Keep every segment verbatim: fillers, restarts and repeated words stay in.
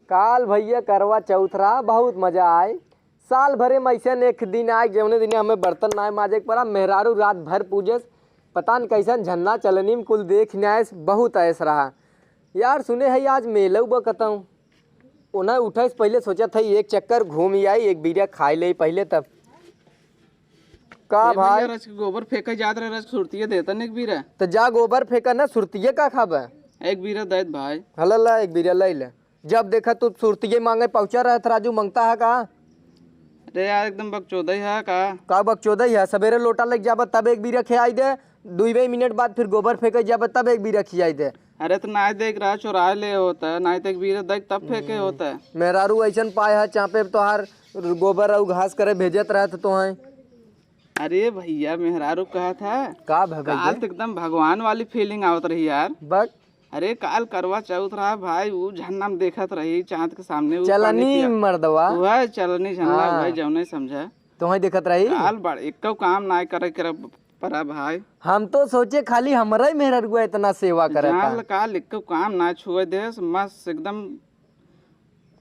काल भइया करवा चौथ रहा, बहुत मजा आए। साल भरे में अइसन एक दिन आए, जौने दिन हमें बर्तन नाय माजे के पड़ा। मेहरारू रात भर पूजेस, पता न कइसन झन्ना चलनी में कुल देख न आएस, बहुत ऐस रहा। यार सुने है आज मेलऊ बा कतऊ, ओना उठे से पहिले सोचत है एक चक्कर घूम ही आई, एक बीरा खाई ले पहिले तब। का ए भइया, भाई? रच के गोबर फेंके जात रहे, रच के सुरतिये देता न एक बीरा। तो जा गोबर फेंका ना, सुरतिये का खाबे? एक बीरा देत भाई। हला ला, एक बीरा ले ले। जब देखा तू सुरतिये मांगे पहुंचा रहत राजू, मंगता है का? अरे यार, एकदम बकचोदई है का? का बकचोदई है? सबेरे लोटा लेके जाबे तब एक बीरा खियाई दे, दुइबे मिनट बाद फिर गोबर फेंके जाबे तब एक बीरा खियाई दे। अरे तो नाय देख रहा, चोराए ले होता है, नाय देख बीरा देख तब फेंके होता है। मेहरारू ऐसन पाए है, चापे तोहार गोबर अउ घास करे भेजत रहत तो हैं। अरे भइया, मेहरारू कहत है, का भा भइया? काल तो एकदम भगवान वाली feeling आवत रही यार। बक। अरे काल करवा चौथ रहा भाई, ऊ झन्ना में देखत रही चाँद के सामने ऊ चलनी पानी पिया-, मर्दवा। वह चलनी झन्ना हाँ। भाई, जौने समझा। तोहई देखत रही? काल बड़, एक्को काम नाय करे के परा भाई। हम तो सोचे खाली हमरे मेहररुआ इतना सेवा करत जान है। ल काल एक्को काम नाय छुए देस, मस्त एकदम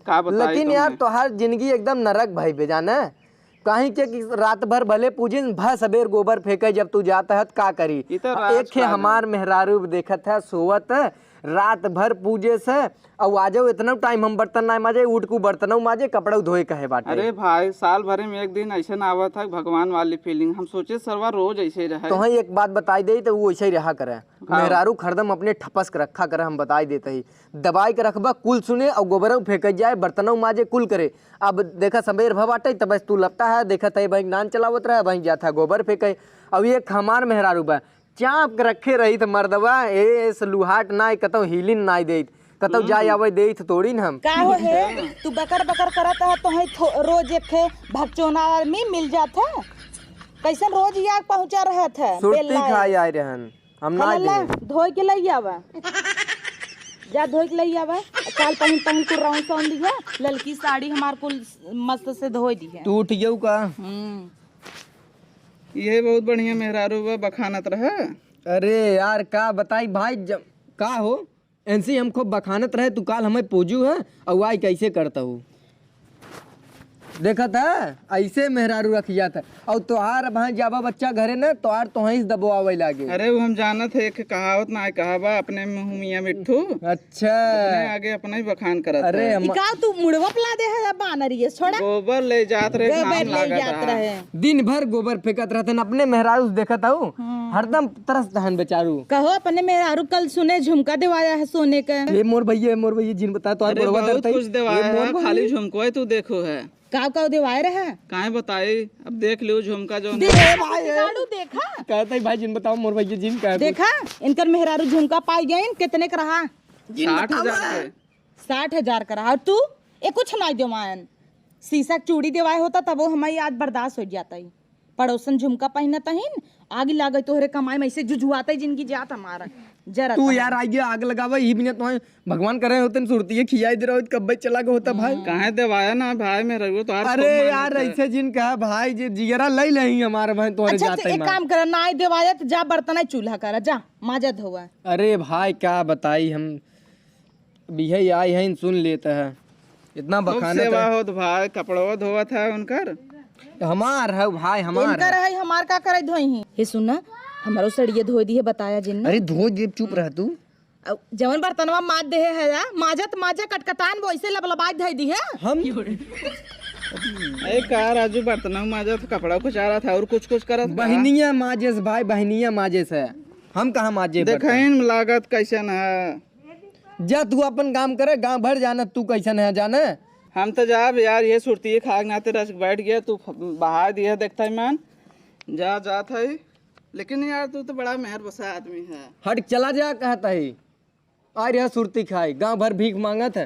का बताई लेकिन यार, तुमने? तोहार जिंदगी एकदम नरक भई बे, जाने? काहे के कि रात भर भले पूजिन, भा सबेर गोबर फेंके, जब तू जात है, त का करी? ई तो राज एक खे काज है। हमार मेहरारू देखत है, सोवत, रात भर पूजे से, अउ आजो इतना time हम बर्तन ना माजे, उठ के बर्तनों माजे, कपड़ों धोए कहे बाटे। अरे भाई, साल भरे में एक दिन ऐसे ना आवत है, भगवान वाली feeling। हम सोचे सरवा रोज ऐसे ही रहे। तोहई एक बात बताई देई, त ऊ ऐसे ही रहा करे। हाँ। मेहरारू हरदम अपने ठपस के रखा करे, हम बताई देत ही। दबाई के रखबा, कुल सुने अउ गोबरऊ फेंकत जाए, बर्तनऊ माजे, कुल करे। अब देखा सबेर भा बाटे, त बस तू लपटा है, देखत है भाई नान चलावत रहे, भाई जात है गोबर फेंके। अब एक हमार मेहरारू बा, चाप के रखे रही त मर्दवा, ए, एस लुहाट नाय, कतौ हीलिन नाय देत, कतौ हम्म। जाए आवे देत थोड़ी न हम। का हो हे, तू बकर बकर करत है, तोहई थो-, रोज एक खे भकचोना आदमी मिल जात है, कैसन रोज यार पहुँचा रहत है, सुरती बेल्ला खाए है। आए रहन। हम ना खाला ला, देब। धोए के लई आवा। जा धोए के लई आवा। काल पहिन पहिन कुल रौन सौन दिया, ललकी साड़ी हमार कुल मस्त से धोए दिहे। तू उठ गयू का? हम्म। ये बहुत बढ़िया मेहरारू बा, बखानत रहे। अरे यार, का बताई भाई, जब, का हो? एनसी हम खूब बखानत रहे, तू काल हमें पूजू है, अउ आई कैसे करता हूँ? देखत है, ऐसे मेहरारू रखी जात है। अउ तोहार अब हाँ जाबा बच्चा घरे न, तोहार तोहई से दबवावे लागे। अरे, वो हम जानत है, एक कहावत ना है, कहावा, "अपने मुँह मियाँ मिट्ठू, अच्छा। अपने आगे अपना ही बखान करत अरे, है।" हम ई का तू मुड़वा पला दे है, बानर ये, छोड़ा। गोबर ले जात रहे, गोबर घाम ले लागत जात रहा। रहे। दिन भर गोबर फेंकत रहते न, अपने मेहरारू से देखत हूँ, हम्म। हरदम तरस दहन बेचारू। कहो, अपने मेहरारू कल सुने झुमका देवाया है सोने का। ए मोर भइया, ए मोर भइया, जिन बता, तोहार अरे, गोड़वा बहुत दर्द है। कुछ देवाया ए मोर है, भइया। खाली झुमको है, तू देखो है। काव काव देवाए रहे? काहे बताई, अब देख लियो झुमका जौन दे-, है। ए भाई, ए। दिखाड़ू, देखा? कहत है भाई, जिन बताओ मोर भइया, जिन कहत है। देखा, इनकर मेहरारू झुमका पाई गइन, कितने का रहा? जिन साठ हजार बतावा। के। साठ हजार का रहा। और तू, ए कुछ नाई देवायन। सीसा के चूड़ी देवाए होता, तबो हमई आज बर्दाश्त हो जाता ही। पड़ोसन झुमका पहिनत हइन, आग लागे तोहरे कमाई में, ऐसे जुझुआते जिंदगी जात हमारा। जरा तू तमारा। यार आगे आग लगावे, ही बिना तोहे भगवान करे होते न सुरतिये खियाई दे रहो, कब्बे चला गए होता भाई। हम्म। काहे देवाया ना भाई, मेहररुआ तोहार अरे खूब मानत यार, है। ऐसे जिन कहा भाई, जे जिगरा लई लही हमारे भाई तोहरे अच्छा, जाते तो एक मार। काम करा, ना देवाया तो जा बर्तन चूल्हा करा, जा माजा धोवा। अरे भाई, का बताई हम, बिहई आई है, सुन लेत है। इतना खूब बखानत सेवा है। होत भाई, कपड़वा धोवत है उनकर। हमार है भाई, हमार इनकर है। है, हमार का करे धोई ही? हे सुना, हमरो सड़िया धोए दिहे, बताया जिन ना। अरे धो दे, चुप रह तू। अब जवन बर्तनवा माज देहे है या, माजत माजे कटकटान वो ऐसे लबलबाज धई दिहे। हम ए का राजू, बर्तनवा माजत, कपड़ा कुचारत है और कुछ कुछ करत है। बहनिया माजेस भाई, बहनिया माजेस है। हम कहाँ माजे बर्तन? देखइन लागत कैसन है। जा तू अपन काम करे, गाँव भर जाना तू कैसन है जाने। हम तो जाब यार, ये सुरती खाए के नाते रस बैठ गया, तू फ-, बहा दिया देखता ही मान। जा, जात है। लेकिन यार तू तो बड़ा मेहर बसा आदमी है। हट चला जा कहत है। आ रहा सुरती खाए, गाँव भर भीख मांगत है।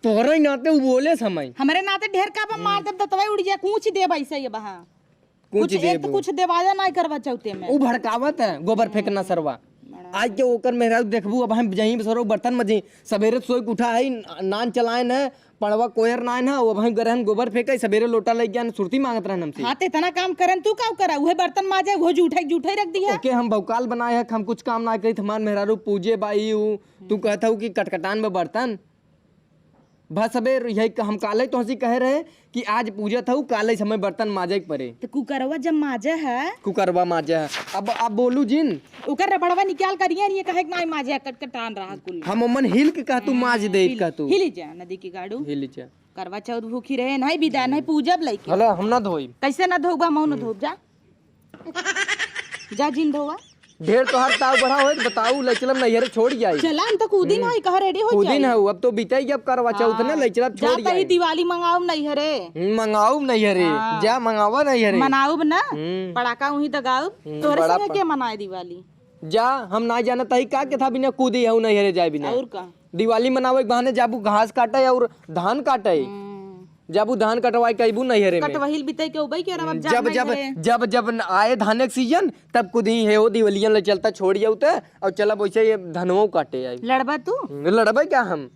तोहरे नाते उ बोले समय। हमरे नाते ढेर का बा, मार देब दतवा उड़ जाए, कूच देब ऐसे ये बहा। कुछ कुछ एक देबू। तो कुछ देवाया नाई करवा चौथे में। उ भड़कावत है, गोबर फेंकना सरवा। बड़ा आज के ओकर मेहरारू देखबू, अब हम जहीं सरो बर्तन मजी, सबेरे सोई के उठा है, नान चलाए न, पड़वा कोयर नान है, वो हम गरहन गोबर फेंके, सबेरे लोटा ले गया, सुरती मांगत रहन हमसे। हाँ, तो इतना काम करन, तू का करा? उहे बर्तन माजे, उहे जूठे, जूठे रख दिया। ओके, हम भौकाल बनाए है, हम कुछ काम ना करी, हमार मेहरारू पूजे बाई, उ, तू कहत हऊ कि कटकटान में बर्तन, भस सबेर यही क-, हम काले तोहसी कहे रहे कि आज पूजत हऊ, काले समय बर्तन माजे के परे। तो कुकरवा जब माजे है। कुकरवा माजे है। अब, अब बोलू जिन। ओकर रबड़वा निकाल करिए, ये कहे कि नाई माजे, कटकटान रहा कुल। हम ओमन हिल के कह तू, माज दे हिल, कह तू। हिल जा, नदी के गाड़ू। हिल जा। करवा चौथ भूखी रहे, नहीं बिदा, नहीं पूजब लइके। हला, हम ना धोई। कैसे ना धोबा, मऊ ना धोब, जा। जा जिन धोवा। ढेर तोहार ताव बढ़ा होए तो बताऊ, ले चलम नैहरे छोड़ जाई। चला, हम तो कूदिन हम्म। है, कहा ready हो कूदिन जाई। है, अब तो बीते ही अब करवा चौथ ना, हाँ। ले चलब जा छोड़ तही जाई। दिवाली मंगाऊ नैहरे। हम्म, मंगाऊ नैहरे। हाँ। जा मंगावा नैहरे। मनाऊब ना, हम्म। पड़ाका उही दगाऊब। हम्म, तोरे बड़ा संगे प- के मनाए दिवाली? जा, हम ना जानत हई का के था बिना कूदी हऊ नैहरे जाए बिना। और का? दिवाली मनावे के बहाने जाबू घास काटे और धान काटे। हम्म। जाबू धान कटवाई के अइबू नैहरे में। कटवहिल बिताई के उबई के रब, अब जा जब, जब, नैहरे। जब, जब न आए धाने के सीजन, तब कुदी हे हो दिवलियन ले चलता छोड़ जाऊ ते, और चलब वैसे ये धनवो काटे आई। लड़बा तू? हम्म, लड़बे क्या हम?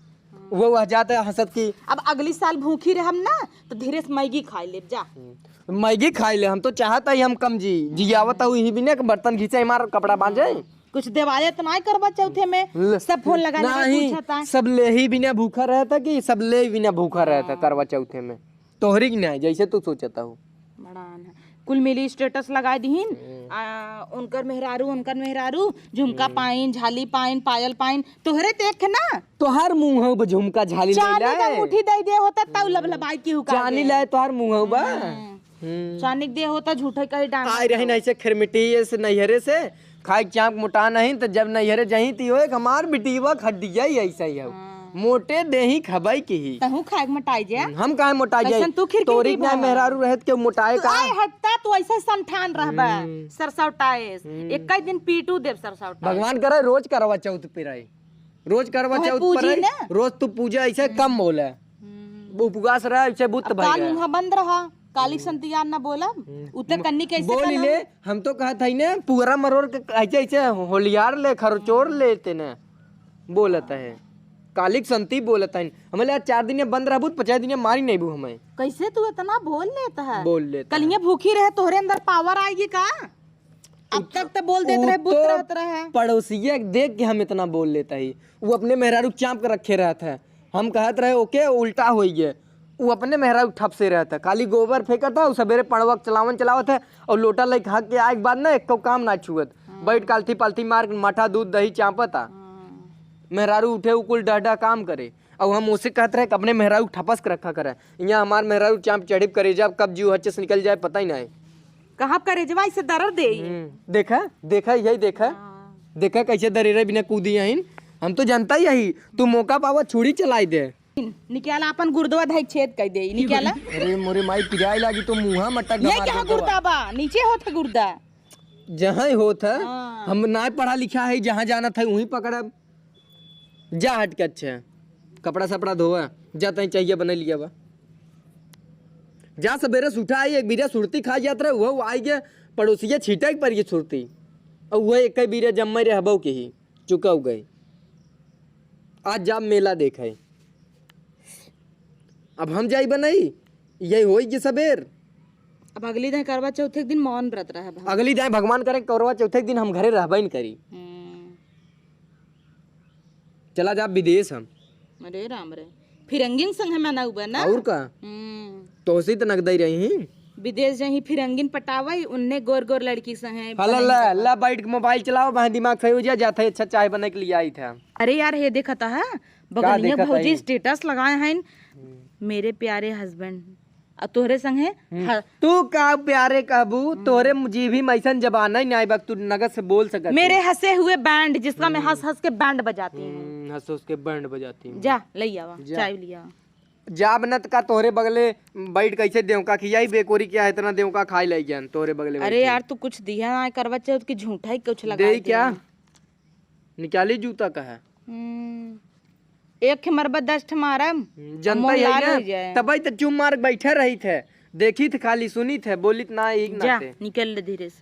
वो वह जाते हंसत की। अब अगली साल भूखी रहम ना, तो धीरे से मैगी खाई लेब जा। हम्म, मैगी खाई ले, हम तो चाहत हई हम कम जी, जियावत हऊ ही बिना के बर्तन घिसे मार कपड़ा बांजे। कुछ देवाले तो नाई करवा चौथे में? ले। सब फोन लगा लगा नहीं, पूछता। सब ले ही बिना भूखा रहता कि सब ले ही बिना भूखा रहता हाँ। करवा चौथे में? तोहरी की नहीं, जैसे तू सोचता हो। बड़ा आन है। कुल मिली status लगा दीहिन, हम्म। आ, उनकर मेहरारू, उनकर मेहरारू, झुमका हम्म। पाइन, झाली पाइन, पायल पाइन, तोहरे देख ना। तोहार मुंह हो झुमका झाली चांदी ले का ले। मुट्ठी दे दे होता, तब लभलभाई की हुका चांदी दे। ले तोहार मुंह हो बा। हम्म। हम्म। चानिक दे होता झूठे कहीं डांट आए रही देता। नहीं से खिरमिटी से नैहरे से खाए चाप मोटा नहीं तो जब नैहरे जही ती होए हमार बिटीवा खड्डिया ही ऐसा ही हो। हाँ। मोटे देही खबाई की ही। तहू खाए के मोटाई जे। हम्म, हम काहे मोटाई जाई? कैसन तू खिरकी तोरी की ना भाव? मेहरारू रहत के मोटाए तू का? आए हटता तू ऐसे संठान रहबा। हम्म। सरसौटाएस। हम्म। एक दिन पीटू देव सरसौटाएस। भगवान करे रोज करवा चौथ पे रही। रोज करवा ओहे चौथ पूजी पर रही। ना। रोज तू पूजा ऐसे कम बोले। हम्म। उपवास रहा, ऐसे बुत अब भाई काल रहा। मुंह बंद रहा, काली हम्म। संतियार ना बोला, हम्म। उते कन्नी कैसे बोल कलम? ले, हम तो कहत हई ना, पुअरा मरोर के ऐसे, ऐसे होलियार ले, खरचोर लेते ना, बोलत है। कालिक संती बोलत है। हमें ले चार दिन बंद रहबू, तो पचास दिन मारी नहीं बू हमें। कैसे तू इतना बोल लेता है? बोल लेता कलिए है। भूखी रहे, तोहरे अंदर power आएगी का? अब उ तक तो बोल देत उ रहे, बुत तो रहत रहे। पड़ोसिया के देख के हम इतना बोल लेता ही। वो अपने मेहरारू के चाँप के रखे रहत है। हम कहत रहे, "ओके, उल्टा होई गए।" वो अपने मेहरारू के ठप से रहत है। खाली गोबर फेंकत है, वो सबेरे पड़वा के चलावन चलावत है और लोटा लेके हक के आए के बाद ना एको काम ना छुअत। हाँ। बैठ के आलथी पालथी मार के माठा दूध दही चाँपत आ। हाँ। मेहरारू उठे, उ कुल डह डह काम करे। और हम उसे कहत रहे कि अपने मेहरारू के ठपस के रखा करे। यहाँ हमार मेहरारू चाँप चढ़िप करे, जब कब जीव हच्चे से निकल जाए, पता ही नहीं। कहाँ करेजवा इसे दर्द दे? हम्म, देखा, देखा, यही देखा। हाँ। देखा कैसे दरेरे बिना कूदी आइन। हम तो जानता ही यही, तू मौका पावा छुरी चलाई दे। निकाला अपन गुर्दवा धाई छेद कर दे, निकाला। अरे मोरे माई, पिराए लागी तो मुँहा मटक ये घमार क्या देत बा। गुर्दा बा? नीचे होत है गुर्दा। जहाँ होत है, हाँ। हम ना पढ़ा लिखा है, जहाँ जानत है वहीं पकड़ब। जा हट के, अच्छा, कपड़ा सपड़ा धोवा, जा तई चाहिए बने लिया बा। जा सबेरे से उठा आई, एक बीरा सुरती खा जात रहे, वो आई गया पड़ोसिया छीटे के पर ये सुरती। और वो एक बीरा जम्मे रहबो के ही चुका हो गए। आज जा मेला देखे। अब हम जाई बनाई, यही होई के सबेर। अब अगली दाएं करवा चौथे के दिन मौन व्रत रहब हम। अगली दाएं भगवान करे करवा चौथे के दिन हम घरे रहबे न करी। हम्म। चला जा विदेश हम। अरे राम रे, फिरंगिन संग हम ना उबे ना। और का? हम्म। तोहसी त नगदई रही। विदेश जही फिरंगिन पटावई, उन्ने गोर गोर लड़की संगे हला पढ़ाई ला, करवा। ला बैठ के मोबाइल चलाओ, वहाँ दिमाग सही हो जाए, जाते अच्छा चाय बना के लिए आई था। अरे यार, हे देखा था, बगलिया देखत भौजी हई? स्टेटस लगाए हैं, हम्म। मेरे प्यारे हस्बैंड, आ तोहरे संग है? हम्म। ह- तू का प्यारे कहबू, हम्म। तोहरे जीभी में ऐसन जबान ही नहीं बा, तू नगद से बोल सकत मेरे हंसे हुए बैंड, जिसका मैं हम्म। हंस हंस के बैंड बजाती हूँ। हम्म, हंस हंस के बैंड बजाती हूँ। जा, ले आवा, जा। चाय ले आवा। जाब न त का तोहरे बगले बैठ कैसे देवका खियाई, बेकोरी क्या इतना देवका खाई लाई जान तोहरे बगले अरे बैठे। यार, तू कुछ दिया ना करवा चौथ की, झूठा ही कुछ लगा देई दिया। क्या? निकाली जूता का है। हम्म। एक ठे मरबा, दस ठे मारम। हम्म, अब जनता मोह यही लाल ना, हो जाए। तबई त चुप मार के बैठे रही थे, देखी थे खाली, सुनी थे, बोली त ना एक जा, नाते। निकल ले धीरे से।